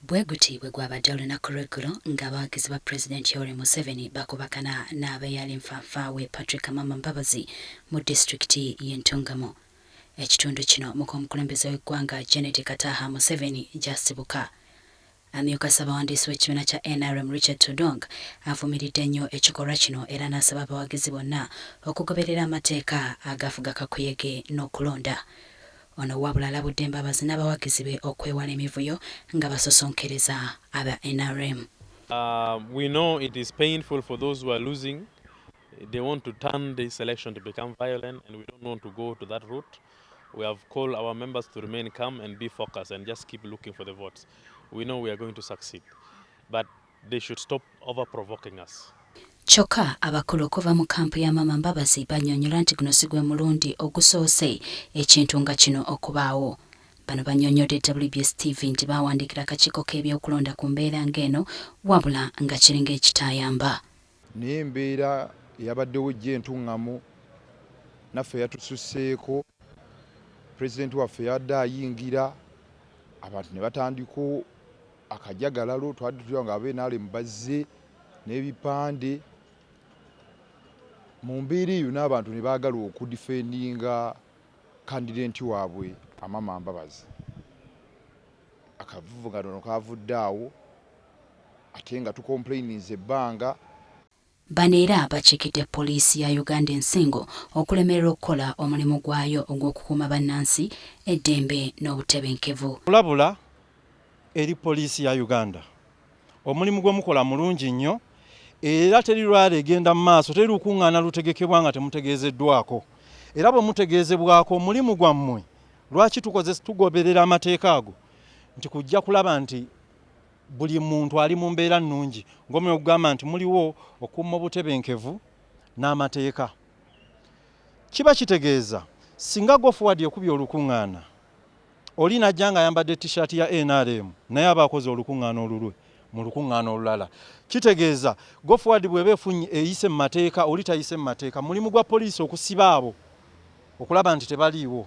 Bwe guti bwe gwabadde olunaku lw'eggulo ng'abawagizi ba Pulezidenti Yoweri Museveni bakubagana n'abeyali nfanfa we Patrick Amama Mbabazi mu disitulikiti y'e Ntungamo. Ekitundu kino muk'omukulembeze w'eggwanga Janet Kataaha Museveni gy'asibuka. Amyuka Ssabawandiisi w'ekibiina kya nrm Richard Todwong avumiridde nnyo ekikolwa kino era n'asaba abawagizi bonna okugoberera amateeka agafuga kakuyege n'okulonda. Ono wabula alabudde Mbabazi n'abawagizi be okwewala emivuyo nga basosonkereza aba nrm. We know it is painful for those who are losing. They want to turn this election to become violent, and we don't want to go to that route. We have called our members to remain calm and be focused and just keep looking for the votes. We know we are going to succeed, but they should stop over provoking us. Kyokka abakulu okuva mu kampu ya Amama Mbabazi bannyonnyola nti guno si gwe mulundi ogusoose ekintu nga kino okubaawo. Bano bannyonnyodde WBS TV nti baawandiikira akakiiko k'ebyokulonda ku mbeera ng'eno wabula nga kiringa ekitaayamba. Naye embeera eyabaddewo ejja entuŋŋamu naffe yatususseeko. Pulezidenti waffe yabadde ayingira, abantu ne batandika akajagalalo. Twali tutya nga aba NRM bazze n'ebipande mu mbeera eyo, n'abantu ne baagala okudefendinga candidate waabwe Amama Mbabazi. Akavuvugano kavudde awo, ate nga tucomplaininze ebbanga. Bano era bakiikidde poliisi ya Uganda ensingo okulemererwa okukola omulimu gwayo ogw'okukuuma bannansi, eddembe n'obutebenkevu. Kulabula eri poliisi ya Uganda: omulimu gwe mukola mulungi nnyo, era teri lwala egenda mu maaso, teri lukuŋŋaana lutegekebwa nga temutegeezeddwako. Era bwe mutegeezebwako, omulimu gwammwe, lwaki tukoze tugoberera amateeka ago, nti kujja kulaba nti buli muntu ali mu mbeera nnungi, ng'omulimu okugamba nti muliwo okuuma obutebenkevu n'amateeka. Kiba kitegeeza singa Go Forward ekubye olukuŋŋaana, oli najja ng'ayambadde T-shirt ya NRM, naye aba akoze olukuŋŋaana olulwe mu lukuŋŋaana olulala. Kitegeeza Go Forward bw'eba efunye eyise mu mateeka, oli tayise mu mateeka, mulimu gwa poliisi okusiba abo, okulaba nti tebaliiwo.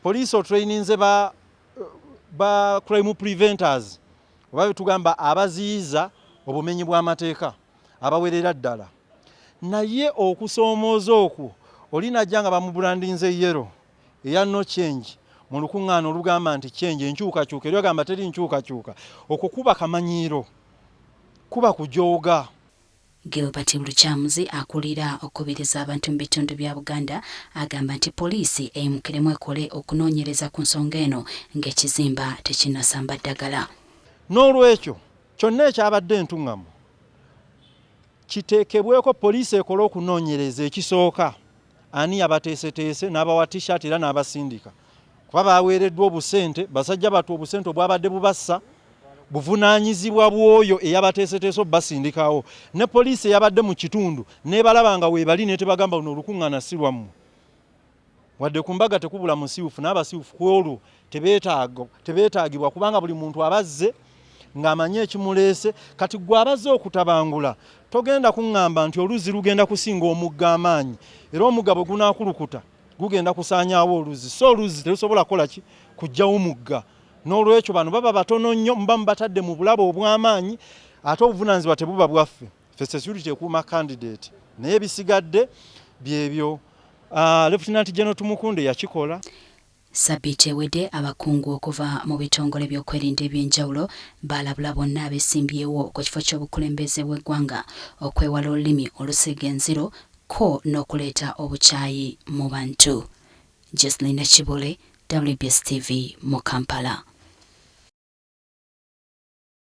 Poliisi otraininze ba crime preventers, oba betugamba abaziyiza obumenyi bw'amateeka, abawerera ddala. Naye okusoomooza okwo, oli najja nga bamubrandinze yellow eya no change mu lukuŋŋaana olugamba nti change, enkyukakyuka, eri agamba teri nkyukakyuka, okwo kuba kamanyiiro, kuba kujooga. Gilbert Lukyamuzi, akulira okukubiriza abantu mu bitundu bya Buganda, agamba nti poliisi eyimukiremu ekole okunoonyereza ku nsonga eno ng'ekizimba tekinnasamba ddagala. N'olwekyo kyonna ekyabadde entuŋŋamu kiteekebweko, poliisi ekole okunoonyereza. Ekisooka, ani yabateeseteese n'abawa T-shirt era n'abasindika? Kuba baweereddwa obusente, basajja batu, obusente obwabadde bubassa buvunaanyizibwa bw'oyo eyabateeseteese obubasindikawo, ne poliisi eyabadde mu kitundu nebalaba nga weebali netebagamba luno olukuŋŋaana si lwammwe. Wadde ku mbaga tekubula musiiwufu, n'abasiiwufu ku olwo tebeetaagibwa, kubanga buli muntu abazze ng'amanyi ekimuleese. Kati gwe abazze okutabangula, togenda kuŋŋamba nti oluzzi lugenda kusinga omugga amaanyi, era omugga bwe gunaakulukuta gugenda kusaanyaawo oluzzi. So oluzzi terusobola kukola ki kuggyawo mugga. N'olwekyo bano baba batono nnyo, muba mubatadde mu bulabe obw'amaanyi, ate obuvunaanyizibwa tebuba bwaffe. Ffe security ekuuma candidate, naye ebisigadde byebyo Lieutenant General Tumukunde yakikola. Sabbiiti ewedde, abakungu okuva mu bitongole by'okwerinda eby'enjawulo baalabula bonna abeesimbyewo ku kifo ky'obukulembeze bw'eggwanga okwewala olulimi olusiiga enziro ko n'okuleeta obukyayi mu bantu. Jocelyn Kibule, WBS TV mu Kampala.